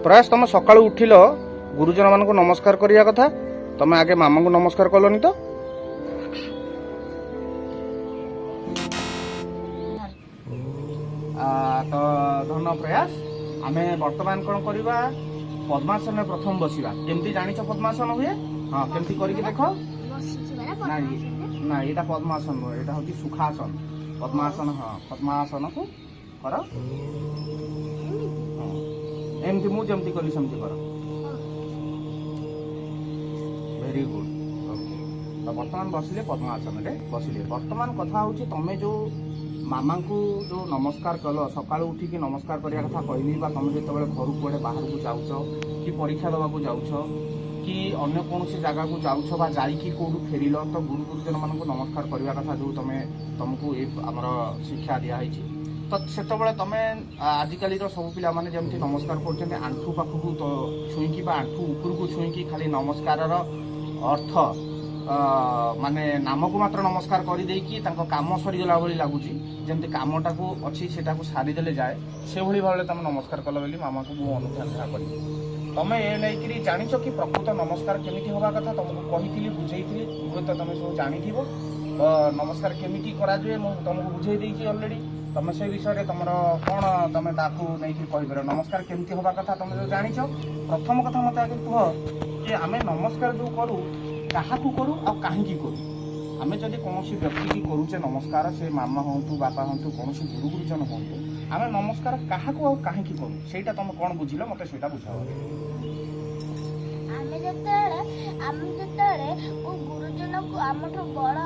ପ୍ରୟାସ, ତମେ ସକାଳୁ ଉଠିଲ, ଗୁରୁଜନମାନଙ୍କୁ ନମସ୍କାର କରିବା କଥା। ତମେ ଆଗେ ମାମାଙ୍କୁ ନମସ୍କାର କଲନି ତ? ତ ଧନ ପ୍ରୟାସ, ଆମେ ବର୍ତ୍ତମାନ କ'ଣ କରିବା? ପଦ୍ମାସନରେ ପ୍ରଥମ ବସିବା। କେମିତି ଜାଣିଛ ପଦ୍ମାସନ ହୁଏ? ହଁ, କେମିତି କରିକି ଦେଖ। ନାଇଁ ନା, ଏଇଟା ପଦ୍ମାସନ ନୁହେଁ, ଏଇଟା ହଉଛି ସୁଖାସନ। ପଦ୍ମାସନ, ହଁ, ପଦ୍ମାସନକୁ କର। ହଁ, ଏମିତି ମୁଁ ଯେମିତି କଲି ସେମିତି କର। Very good. Okay, ତ ବର୍ତ୍ତମାନ ବସିଲେ, ପଦ୍ମାସନରେ ବସିଲେ। ବର୍ତ୍ତମାନ କଥା ହେଉଛି, ତମେ ଯୋଉ ମାମାଙ୍କୁ ଯୋଉ ନମସ୍କାର କଲ, ସକାଳୁ ଉଠିକି ନମସ୍କାର କରିବା କଥା କହିଲି, ବା ତମେ ଯେତେବେଳେ ଘରୁ କୁଆଡ଼େ ବାହାରକୁ ଯାଉଛ କି ପରୀକ୍ଷା ଦେବାକୁ ଯାଉଛ କି ଅନ୍ୟ କୌଣସି ଜାଗାକୁ ଯାଉଛ ବା ଯାଇକି କେଉଁଠୁ ଫେରିଲ, ତ ଗୁରୁ ଗୁରୁଜନମାନଙ୍କୁ ନମସ୍କାର କରିବା କଥା ଯୋଉ ତମକୁ ଏ ଆମର ଶିକ୍ଷା ଦିଆହେଇଛି, ତ ସେତେବେଳେ ତମେ ଆଜିକାଲିର ସବୁ ପିଲାମାନେ ଯେମିତି ନମସ୍କାର କରୁଛନ୍ତି, ଆଣ୍ଠୁ ପାଖକୁ ତ ଛୁଇଁକି ବା ଆଣ୍ଠୁ ଉପରକୁ ଛୁଇଁକି, ଖାଲି ନମସ୍କାରର ଅର୍ଥ ମାନେ ନାମକୁ ମାତ୍ର ନମସ୍କାର କରିଦେଇକି ତାଙ୍କ କାମ ସରିଗଲା ଭଳି ଲାଗୁଛି। ଯେମିତି କାମଟାକୁ ଅଛି ସେଟାକୁ ସାରିଦେଲେ ଯାଏ, ସେଭଳି ଭାବରେ ତମେ ନମସ୍କାର କଲ ବୋଲି ମାମାକୁ ମୁଁ ଅନୁଧ୍ୟାନ ଯାହା କରିବି। ତମେ ଏ ନେଇକିରି ଜାଣିଛ କି ପ୍ରକୃତ ନମସ୍କାର କେମିତି ହେବା କଥା? ତମକୁ କହିଥିଲି, ବୁଝେଇଥିଲି, ହୁଏତ ତମେ ସବୁ ଜାଣିଥିବ। ତ ନମସ୍କାର କେମିତି କରାଯାଏ ମୁଁ ତମକୁ ବୁଝେଇ ଦେଇଛି ଅଲରେଡ଼ି। ତମେ ସେ ବିଷୟରେ ତମର କ'ଣ, ତମେ ତାକୁ ନେଇକିରି କହିପାରିବ ନମସ୍କାର କେମିତି ହେବା କଥା? ତମେ ଯୋଉ ଜାଣିଛ, ପ୍ରଥମ କଥା ମତେ ଆଗେ କୁହ ଯେ ଆମେ ନମସ୍କାର ଯୋଉ କରୁ, କାହାକୁ କରୁ ଆଉ କାହିଁକି କରୁ? ଆମେ ଯଦି କୌଣସି ବ୍ୟକ୍ତିକି କରୁଛେ ନମସ୍କାର, ସେ ମାମା ହୁଅନ୍ତୁ, ବାପା ହୁଅନ୍ତୁ, କୌଣସି ଗୁରୁ ଗୁରୁଜନ ହୁଅନ୍ତୁ, ଆମେ ନମସ୍କାର କାହାକୁ ଆଉ କାହିଁକି କରୁ, ସେଇଟା ତମେ କ'ଣ ବୁଝିଲ, ମତେ ସେଇଟା ବୁଝାଅ। ଆମେ ଯେତେବେଳେ କୋଉ ଗୁରୁଜନକୁ, ଆମଠୁ ବଡ଼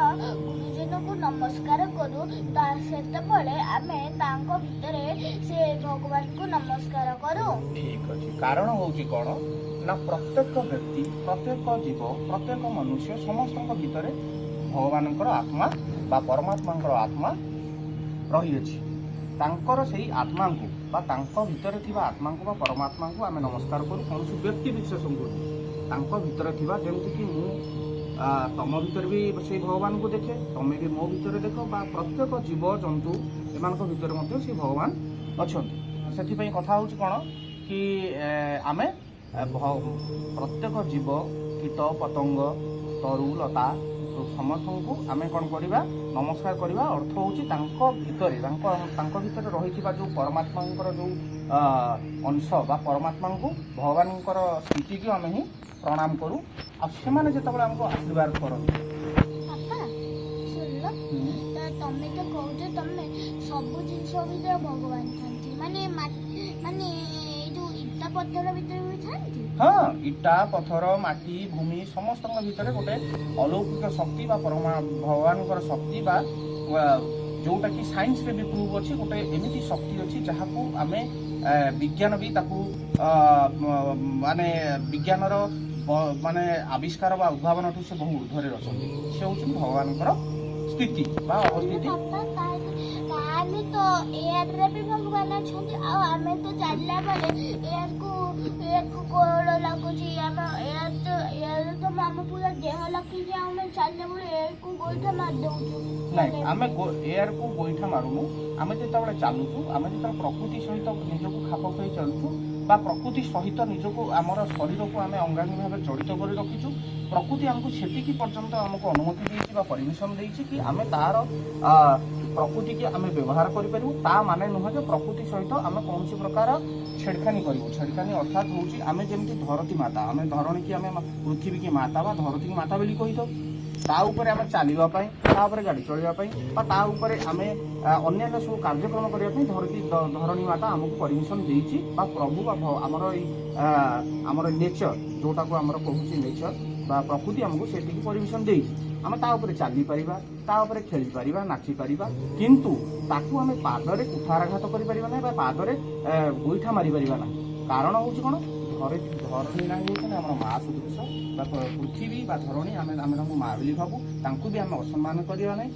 ଗୁରୁଜନକୁ ନମସ୍କାର କରୁ, ତା ସେତେବେଳେ ଆମେ ତାଙ୍କ ଭିତରେ ସେ ଭଗବାନଙ୍କୁ ନମସ୍କାର କରୁ। ଠିକ ଅଛି। କାରଣ ହଉଛି କ'ଣ ନା, ପ୍ରତ୍ୟେକ ବ୍ୟକ୍ତି, ପ୍ରତ୍ୟେକ ଜୀବ, ପ୍ରତ୍ୟେକ ମନୁଷ୍ୟ, ସମସ୍ତଙ୍କ ଭିତରେ ଭଗବାନଙ୍କର ଆତ୍ମା ବା ପରମାତ୍ମାଙ୍କର ଆତ୍ମା ରହିଅଛି। ତାଙ୍କର ସେଇ ଆତ୍ମାଙ୍କୁ ବା ତାଙ୍କ ଭିତରେ ଥିବା ଆତ୍ମାଙ୍କୁ ବା ପରମାତ୍ମାଙ୍କୁ ଆମେ ନମସ୍କାର କରୁ, କୌଣସି ବ୍ୟକ୍ତି ବିଶେଷଙ୍କୁ ନୁହେଁ। ତାଙ୍କ ଭିତରେ ଥିବା, ଯେମିତିକି ମୁଁ ତମ ଭିତରେ ବି ସେଇ ଭଗବାନଙ୍କୁ ଦେଖେ, ତମେ ବି ମୋ ଭିତରେ ଦେଖ, ବା ପ୍ରତ୍ୟେକ ଜୀବ ଜନ୍ତୁ ଏମାନଙ୍କ ଭିତରେ ମଧ୍ୟ ସେଇ ଭଗବାନ ଅଛନ୍ତି। ସେଥିପାଇଁ କଥା ହେଉଛି କ'ଣ କି ଆମେ ପ୍ରତ୍ୟେକ ଜୀବ, କୀଟ ପତଙ୍ଗ, ତରୁ ଲତା ସମସ୍ତଙ୍କୁ ଆମେ କ'ଣ କରିବା? ନମସ୍କାର କରିବା ଅର୍ଥ ହେଉଛି ତାଙ୍କ ଭିତରେ ତାଙ୍କ ଭିତରେ ରହିଥିବା ଯେଉଁ ପରମାତ୍ମାଙ୍କର ଯେଉଁ ଅଂଶ ବା ପରମାତ୍ମାଙ୍କୁ, ଭଗବାନଙ୍କର ସ୍ଥିତିକୁ ଆମେ ହିଁ ପ୍ରଣାମ କରୁ। ଆଉ ସେମାନେ ଯେତେବେଳେ ଆମକୁ ଆଶୀର୍ବାଦ କରନ୍ତି। ବାପା, ଶୁଣିଲ ତ? ତମେ ତ କହୁଛ ତମେ ସବୁ ଜିନିଷ ଭିତରେ ଭଗବାନ ଥାନ୍ତି, ମାନେ ଏଇ ଯୋଉ ଇଟା ପଥର ଭିତରେ ବି ଥାନ୍ତି? ହଁ, ଇଟା, ପଥର, ମାଟି, ଭୂମି ସମସ୍ତଙ୍କ ଭିତରେ ଗୋଟେ ଅଲୌକିକ ଶକ୍ତି ବା ପରମା ଭଗବାନଙ୍କର ଶକ୍ତି ବା ଯୋଉଟା କି ସାଇନ୍ସରେ ବି ପ୍ରୁଭ୍ ଅଛି, ଗୋଟେ ଏମିତି ଶକ୍ତି ଅଛି ଯାହାକୁ ଆମେ ବିଜ୍ଞାନ ବି ତାକୁ ମାନେ ବିଜ୍ଞାନର ମାନେ ଆବିଷ୍କାର ବା ଉଦ୍ଭାବନଠୁ ସେ ବହୁ ଉର୍ଦ୍ଧ୍ୱରେ ଅଛନ୍ତି। ସେ ହେଉଛନ୍ତି ଭଗବାନଙ୍କର ସ୍ଥିତି ବା ଅବସ୍ଥିତି। ବାପା, ତାହେଲେ ତ ଏୟାରରେ ବି ଭଗବାନ ଅଛନ୍ତି। ଆଉ ଆମେ ତ ଚାଲିଲା ବେଳେ ଏୟାରକୁ ଗୋଡ଼ ଲାଗୁଛି। ଆମ ଏୟାର ତ ଆମ ପୁରା ଦେହ ଲାଗୁଛି। ଆମେ ଚାଲିଲା ବେଳେ ଏୟାରକୁ ଗୋଇଠା ମାରି ଦଉଛୁ। ନାଇଁ, ଆମେ ଏୟାରକୁ ଗୋଇଠା ମାରୁନୁ। ଆମେ ଯେତେବେଳେ ଚାଲୁଛୁ, ଆମେ ଯେତେବେଳେ ପ୍ରକୃତି ସହିତ ନିଜକୁ ଖାପ ଖୁଆଇ ଚାଲୁଛୁ ବା ପ୍ରକୃତି ସହିତ ନିଜକୁ, ଆମର ଶରୀରକୁ ଆମେ ଅଙ୍ଗାଙ୍ଗୀ ଭାବେ ଜଡ଼ିତ କରି ରଖିଛୁ, ପ୍ରକୃତି ଆମକୁ ସେତିକି ପର୍ଯ୍ୟନ୍ତ ଆମକୁ ଅନୁମତି ଦେଇଛି ବା ପରମିଶନ ଦେଇଛି କି ଆମେ ତାର ପ୍ରକୃତିକି ଆମେ ବ୍ୟବହାର କରିପାରିବୁ। ତା ମାନେ ନୁହେଁ ଯେ ପ୍ରକୃତି ସହିତ ଆମେ କୌଣସି ପ୍ରକାର ଛେଡ଼ଖାନି କରିବୁ। ଛେଡ଼ଖାନି ଅର୍ଥାତ୍ ହେଉଛି ଆମେ ଯେମିତି ଧରତୀ ମାତା, ଆମେ ଧରଣୀକି, ଆମେ ପୃଥିବୀକି ମାତା ବା ଧରତୀକି ମାତା ବୋଲି କହିଥାଉ। ତା ଉପରେ ଆମେ ଚାଲିବା ପାଇଁ, ତା ଉପରେ ଗାଡ଼ି ଚଳିବା ପାଇଁ ବା ତା ଉପରେ ଆମେ ଅନ୍ୟାନ୍ୟ ସବୁ କାର୍ଯ୍ୟକ୍ରମ କରିବା ପାଇଁ ଧରଣୀ ମାତା ଆମକୁ ପରମିଶନ ଦେଇଛି ବା ପ୍ରଭୁ ବା ଆମର ଏଇ ଆମର ନେଚର, ଯୋଉଟାକୁ ଆମର କହୁଛି ନେଚର ବା ପ୍ରକୃତି, ଆମକୁ ସେତିକି ପରମିଶନ ଦେଇଛି। ଆମେ ତା ଉପରେ ଚାଲିପାରିବା, ତା ଉପରେ ଖେଳିପାରିବା, ନାଚିପାରିବା, କିନ୍ତୁ ତାକୁ ଆମେ ପାଦରେ କୁଠାରାଘାତ କରିପାରିବା ନାହିଁ ବା ପାଦରେ ଗୋଇଠା ମାରିପାରିବା ନାହିଁ। କାରଣ ହେଉଛି କ'ଣ? ଧରଣୀ ନାହିଁ ହେଉଛନ୍ତି ଆମର ମା ସଦୃଶ ବା ପୃଥିବୀ ବା ଧରଣୀ, ଆମେ ତାଙ୍କୁ ମା ବୋଲି ଭାବୁ। ତାଙ୍କୁ ବି ଆମେ ଅସମ୍ମାନ କରିବା ନାହିଁ।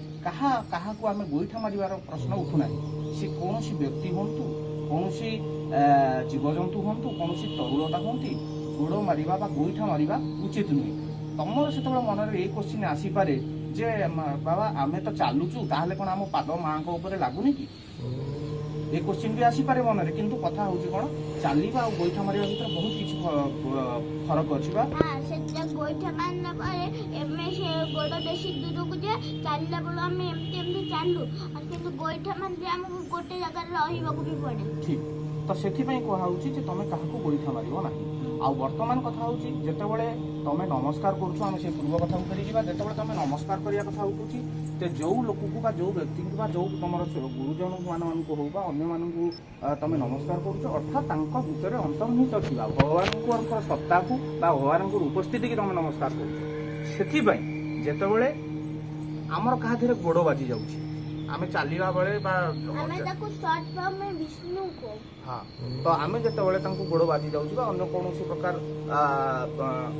କାହାକୁ ଆମେ ଗୋଇଠା ମାରିବାର ପ୍ରଶ୍ନ ଉଠୁନାହିଁ। ସେ କୌଣସି ବ୍ୟକ୍ତି ହୁଅନ୍ତୁ, କୌଣସି ଜୀବଜନ୍ତୁ ହୁଅନ୍ତୁ, କୌଣସି ତରୁଲତା ହୁଅନ୍ତି, ଗୋଡ଼ ମାରିବା ବା ଗୋଇଠା ମାରିବା ଉଚିତ ନୁହେଁ। ତମର ସେତେବେଳେ ମନରେ ଏଇ କୋଶ୍ଚିନ୍ ଆସିପାରେ ଯେ ବାବା, ଆମେ ତ ଚାଲୁଛୁ, ତାହେଲେ କ'ଣ ଆମ ପାଦ ମାଙ୍କ ଉପରେ ଲାଗୁନି କି? ଏ କୋଶ୍ଚିନ୍ ବି ଆସିପାରେ ମନରେ। କିନ୍ତୁ କଥା ହଉଛି କ'ଣ, ଚାଲିବା ଆଉ ଗୋଇଠା ମାରିବା ଭିତରେ ବହୁତ କିଛି ଫରକ ଅଛି ବା। ହଁ, ସେଟା ଗୋଇଠା ମାରିଲା ପରେ ଏମେ ସେ ଗୋଡ଼ ବେଶୀ ଦୂରକୁ ଯାଏ। ଚାଲିଲା ବେଳକୁ ଆମେ ଏମିତି ଏମିତି ଚାଲୁ, ଆଉ କିନ୍ତୁ ଗୋଇଠା ମାରିଲେ ଆମକୁ ଗୋଟେ ଜାଗାରେ ରହିବାକୁ ବି ପଡ଼େ। ଠିକ। ତ ସେଥିପାଇଁ କୁହାହଉଛି ଯେ ତମେ କାହାକୁ ଗୋଇଠା ମାରିବ ନାହିଁ। ଆଉ ବର୍ତ୍ତମାନ କଥା ହଉଛି, ଯେତେବେଳେ ତମେ ନମସ୍କାର କରୁଛ, ଆମେ ସେ ପୂର୍ବ କଥାକୁ ଫେରିଯିବା। ଯେତେବେଳେ ତମେ ନମସ୍କାର କରିବା କଥା ଉଠୁଛି, ତ ଯୋଉ ଲୋକକୁ ବା ଯୋଉ ବ୍ୟକ୍ତିଙ୍କୁ ବା ଯୋଉ ତମର ଗୁରୁଜନ ମାନଙ୍କୁ ହଉ ବା ଅନ୍ୟମାନଙ୍କୁ ତମେ ନମସ୍କାର କରୁଛ, ଅର୍ଥାତ୍ ତାଙ୍କ ଭିତରେ ଅନ୍ତର୍ନିହିତ ଥିବା ଭଗବାନଙ୍କର ସତ୍ତାକୁ ବା ଭଗବାନଙ୍କର ଉପସ୍ଥିତିକି ତମେ ନମସ୍କାର କରୁଛ। ସେଥିପାଇଁ ଯେତେବେଳେ ଆମର କାହା ଦେହରେ ଗୋଡ଼ ବାଜି ଯାଉଛି, ଆମେ ଚାଲିବା ବେଳେ ବା ଆମେ ତାକୁ ସର୍ଟ ଫର୍ମରେ ବିଷ୍ଣୁ କହୁ। ହଁ, ତ ଆମେ ଯେତେବେଳେ ତାଙ୍କୁ ଗୋଡ଼ ବାଜି ଯାଉଛି ବା ଅନ୍ୟ କୌଣସି ପ୍ରକାର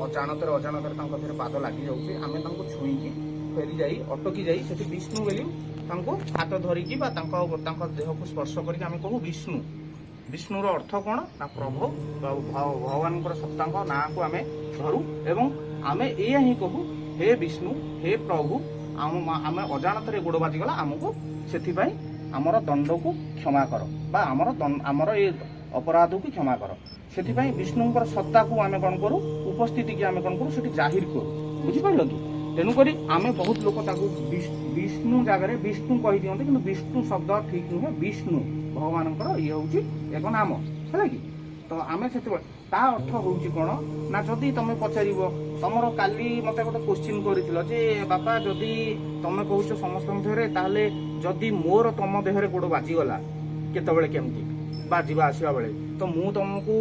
ଅଜାଣତରେ ଅଜାଣତରେ ତାଙ୍କ ଦେହରେ ପାଦ ଲାଗି ଯାଉଛି, ଆମେ ତାଙ୍କୁ ଛୁଇଁକି ଫେରି ଯାଇ ଅଟକି ଯାଇ ସେଠି ବିଷ୍ଣୁ ବୋଲି ତାଙ୍କୁ ହାତ ଧରିକି ବା ତାଙ୍କ ତାଙ୍କ ଦେହକୁ ସ୍ପର୍ଶ କରିକି ଆମେ କହୁ ବିଷ୍ଣୁ। ବିଷ୍ଣୁର ଅର୍ଥ କ'ଣ ନା ପ୍ରଭୁ ବା ଭଗବାନଙ୍କର ସତ୍ତାଙ୍କ ନାଁକୁ ଆମେ ଧରୁ ଏବଂ ଆମେ ଏଇଆ ହିଁ କହୁ, ହେ ବିଷ୍ଣୁ, ହେ ପ୍ରଭୁ, ଆମେ ଅଜାଣତରେ ଗୋଡ଼ ବାଜିଗଲା ଆମକୁ, ସେଥିପାଇଁ ଆମର ଦଣ୍ଡକୁ କ୍ଷମା କର ବା ଆମର ଏ ଅପରାଧକୁ କ୍ଷମା କର। ସେଥିପାଇଁ ବିଷ୍ଣୁଙ୍କର ସତ୍ତାକୁ ଆମେ କ'ଣ କରୁ, ଉପସ୍ଥିତିକି ଆମେ କ'ଣ କରୁ, ସେଠି ଜାହିର କରୁ। ବୁଝିପାରିଲ କି? ତେଣୁକରି ଆମେ ବହୁତ ଲୋକ ତାକୁ ବିଷ୍ଣୁ ଜାଗାରେ ବିଷ୍ଣୁ କହିଦିଅନ୍ତି, କିନ୍ତୁ ବିଷ୍ଣୁ ଶବ୍ଦ ଠିକ ନୁହେଁ। ବିଷ୍ଣୁ ଭଗବାନଙ୍କର ଇଏ ହଉଛି ଏକ ନାମ, ହେଲା କି? ତ ଆମେ ସେତେବେଳେ ତା ଅର୍ଥ ହଉଛି କ'ଣ ନା, ଯଦି ତମେ ପଚାରିବ, ତମର କାଲି ମତେ ଗୋଟେ କୋଶ୍ଚିନ୍ କରିଥିଲ ଯେ ବାପା, ଯଦି ତମେ କହୁଛ ସମସ୍ତଙ୍କ ଦେହରେ, ତାହେଲେ ଯଦି ମୋର ତମ ଦେହରେ ଗୋଡ଼ ବାଜିଗଲା କେତେବେଳେ କେମିତି ବା ଯିବା ଆସିବା ବେଳେ, ତ ମୁଁ ତମକୁ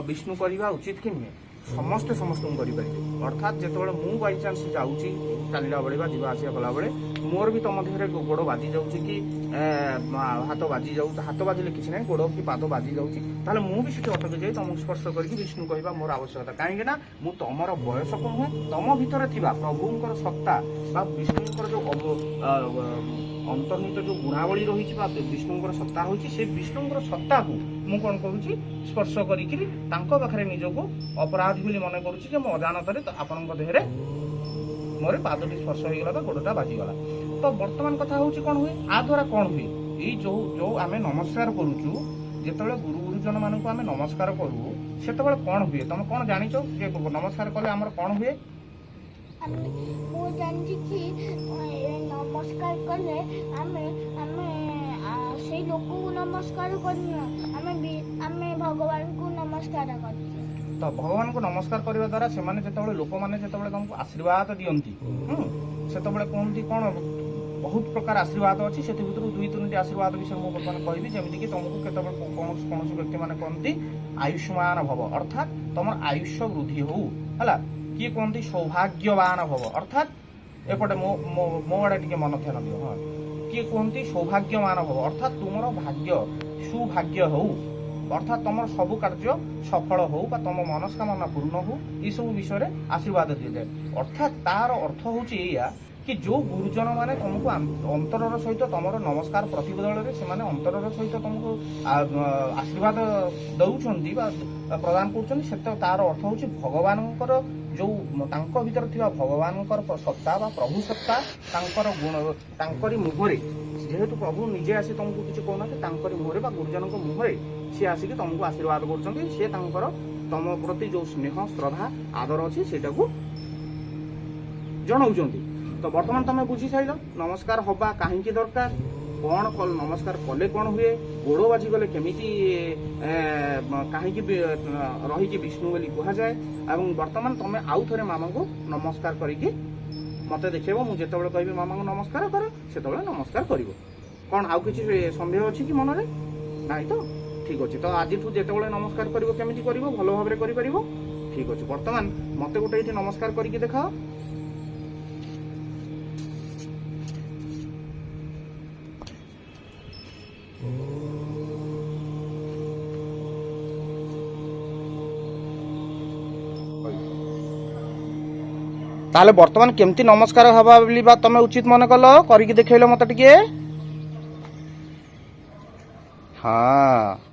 ବିଷ୍ଣୁ କରିବା ଉଚିତ କି ନୁହେଁ? ସମସ୍ତେ ସମସ୍ତଙ୍କୁ କରିପାରିବେ। ଅର୍ଥାତ୍ ଯେତେବେଳେ ମୁଁ ବାଇଚାନ୍ସ ଯାଉଛି ଚାଲିଲା ବେଳେ ବା ଯିବା ଆସିବା କଲାବେଳେ, ମୋର ବି ତମ ଦେହରେ ଗୋଡ଼ ବାଜି ଯାଉଛି କି ହାତ ବାଜି ଯାଉଛି, ହାତ ବାଜିଲେ କିଛି ନାହିଁ, ଗୋଡ଼ କି ପାଦ ବାଜି ଯାଉଛି, ତାହେଲେ ମୁଁ ବି ସେଠି ଅଟକି ଯାଇ ତମକୁ ସ୍ପର୍ଶ କରିକି ବିଷ୍ଣୁ କହିବା ମୋର ଆବଶ୍ୟକତା। କାହିଁକି ନା ମୁଁ ତମର ବୟସକୁ ନୁହେଁ, ତମ ଭିତରେ ଥିବା ପ୍ରଭୁଙ୍କର ସତ୍ତା ବା ବିଷ୍ଣୁଙ୍କର ଯୋଉ ଅନ୍ତର୍ନିହିତ ଯୋଉ ଗୁଣାବଳୀ ରହିଛି ବା ବିଷ୍ଣୁଙ୍କର ସତ୍ତା ହେଉଛି, ସେ ବିଷ୍ଣୁଙ୍କର ସତ୍ତାକୁ ମୁଁ କ'ଣ କରୁଛି, ସ୍ପର୍ଶ କରିକିରି ତାଙ୍କ ପାଖରେ ନିଜକୁ ଅପରାଧୀ ବୋଲି ମନେ କରୁଛି ଯେ ମୁଁ ଅଜାଣତରେ ତ ଆପଣଙ୍କ ଦେହରେ ମୋର ପାଦଟି ସ୍ପର୍ଶ ହେଇଗଲା ବା ଗୋଡ଼ଟା ବାଜିଗଲା। ତ ବର୍ତ୍ତମାନ କଥା ହଉଛି କ'ଣ ହୁଏ, ଆ ଦ୍ୱାରା କ'ଣ ହୁଏ? ଏଇ ଯୋଉ ଯୋଉ ଆମେ ନମସ୍କାର କରୁଛୁ, ଯେତେବେଳେ ଗୁରୁ ଗୁରୁଜନ ମାନଙ୍କୁ ଆମେ ନମସ୍କାର କରୁ, ସେତେବେଳେ କ'ଣ ହୁଏ? ତମେ କ'ଣ ଜାଣିଛ ଯେ ନମସ୍କାର କଲେ ଆମର କ'ଣ ହୁଏ? ମୁଁ ଜାଣିଛି କି ଏ ନମସ୍କାର କଲେ ଆମେ ଆମେ ସେଇ ଲୋକକୁ ନମସ୍କାର କରୁନୁ, ଆମେ ଭଗବାନଙ୍କୁ ନମସ୍କାର କରୁଛୁ। ତ ଭଗବାନଙ୍କୁ ନମସ୍କାର କରିବା ଦ୍ୱାରା ସେମାନେ ଯେତେବେଳେ, ଲୋକମାନେ ଯେତେବେଳେ ତମକୁ ଆଶୀର୍ବାଦ ଦିଅନ୍ତି, ସେତେବେଳେ କୁହନ୍ତି କ'ଣ, ବହୁତ ପ୍ରକାର ଆଶୀର୍ବାଦ ଅଛି, ସେଥି ଭିତରୁ ଦୁଇ ତିନୋଟି ଆଶୀର୍ବାଦ ବିଷୟରେ ମୁଁ ବର୍ତ୍ତମାନ କହିବି। ଯେମିତିକି ତମକୁ କେତେବେଳେ କୌଣସି କୌଣସି ବ୍ୟକ୍ତିମାନେ କହନ୍ତି ଆୟୁଷ୍ମାନ ଭବ, ଅର୍ଥାତ୍ ତମର ଆୟୁଷ ବୃଦ୍ଧି ହଉ, ହେଲା? କିଏ କୁହନ୍ତି ସୌଭାଗ୍ୟବାନ ଭବ, ଅର୍ଥାତ୍ ଏପଟେ ମୋ ମୋ ମୋ ଆଡ଼େ ଟିକେ ମନ ଧ୍ୟାନ ଦିଅ। ହଁ, କିଏ କୁହନ୍ତି ସୌଭାଗ୍ୟବାନ ଭବ, ଅର୍ଥାତ୍ ତୁମର ଭାଗ୍ୟ ସୁଭାଗ୍ୟ ହଉ, ଅର୍ଥାତ୍ ତମର ସବୁ କାର୍ଯ୍ୟ ସଫଳ ହଉ ବା ତମ ମନସ୍କାମନା ପୂର୍ଣ୍ଣ ହଉ। ଏସବୁ ବିଷୟରେ ଆଶୀର୍ବାଦ ଦିଆଯାଏ। ଅର୍ଥାତ୍ ତାର ଅର୍ଥ ହଉଛି ଏଇଆ କି ଯୋଉ ଗୁରୁଜନ ମାନେ ତମକୁ ଅନ୍ତରର ସହିତ ତମର ନମସ୍କାର ପ୍ରତିବଦଳରେ ସେମାନେ ଅନ୍ତରର ସହିତ ତମକୁ ଆଶୀର୍ବାଦ ଦଉଛନ୍ତି ବା ପ୍ରଦାନ କରୁଛନ୍ତି, ସେତ ତାର ଅର୍ଥ ହଉଛି ଭଗବାନଙ୍କର ଯୋଉ ତାଙ୍କ ଭିତରେ ଥିବା ଭଗବାନଙ୍କର ସତ୍ତା ବା ପ୍ରଭୁ ସତ୍ତା, ତାଙ୍କର ଗୁଣ ତାଙ୍କରି ମୁହଁରେ, ଯେହେତୁ ପ୍ରଭୁ ନିଜେ ଆସି ତମକୁ କିଛି କହୁନାହାନ୍ତି, ତାଙ୍କରି ମୁହଁରେ ବା ଗୁରୁଜନଙ୍କ ମୁହଁରେ ସିଏ ଆସିକି ତମକୁ ଆଶୀର୍ବାଦ କରୁଛନ୍ତି। ସିଏ ତାଙ୍କର ତମ ପ୍ରତି ଯୋଉ ସ୍ନେହ, ଶ୍ରଦ୍ଧା, ଆଦର ଅଛି, ସେଇଟାକୁ ଜଣାଉଛନ୍ତି। ତ ବର୍ତ୍ତମାନ ତମେ ବୁଝି ସାରିଲ ନମସ୍କାର ହବା କାହିଁକି ଦରକାର, କ'ଣ ନମସ୍କାର କଲେ କ'ଣ ହୁଏ, ଗୋଡ଼ ବାଜିଗଲେ କେମିତି କାହିଁକି ରହିକି ବିଷ୍ଣୁ ବୋଲି କୁହାଯାଏ। ଏବଂ ବର୍ତ୍ତମାନ ତମେ ଆଉ ଥରେ ମାମାଙ୍କୁ ନମସ୍କାର କରିକି ମତେ ଦେଖେଇବ। ମୁଁ ଯେତେବେଳେ କହିବି ମାମାଙ୍କୁ ନମସ୍କାର କର, ସେତେବେଳେ ନମସ୍କାର କରିବ। କ'ଣ ଆଉ କିଛି ସନ୍ଦେହ ଅଛି କି ମନରେ? ନାହିଁ ତ? ଠିକ ଅଛି। ତ ଆଜିଠୁ ଯେତେବେଳେ ନମସ୍କାର କରିବ, କେମିତି କରିବ, ଭଲ ଭାବରେ କରିପାରିବ। ଠିକ ଅଛି। ବର୍ତ୍ତମାନ ମତେ ଗୋଟେ ଏଇଠି ନମସ୍କାର କରିକି ଦେଖାଅ। ତାହେଲେ ବର୍ତ୍ତମାନ କେମିତି ନମସ୍କାର ହବା ବୋଲି ବା ତମେ ଉଚିତ ମନେ କଲ, କରିକି ଦେଖେଇଲ ମତେ ଟିକେ। ହଁ।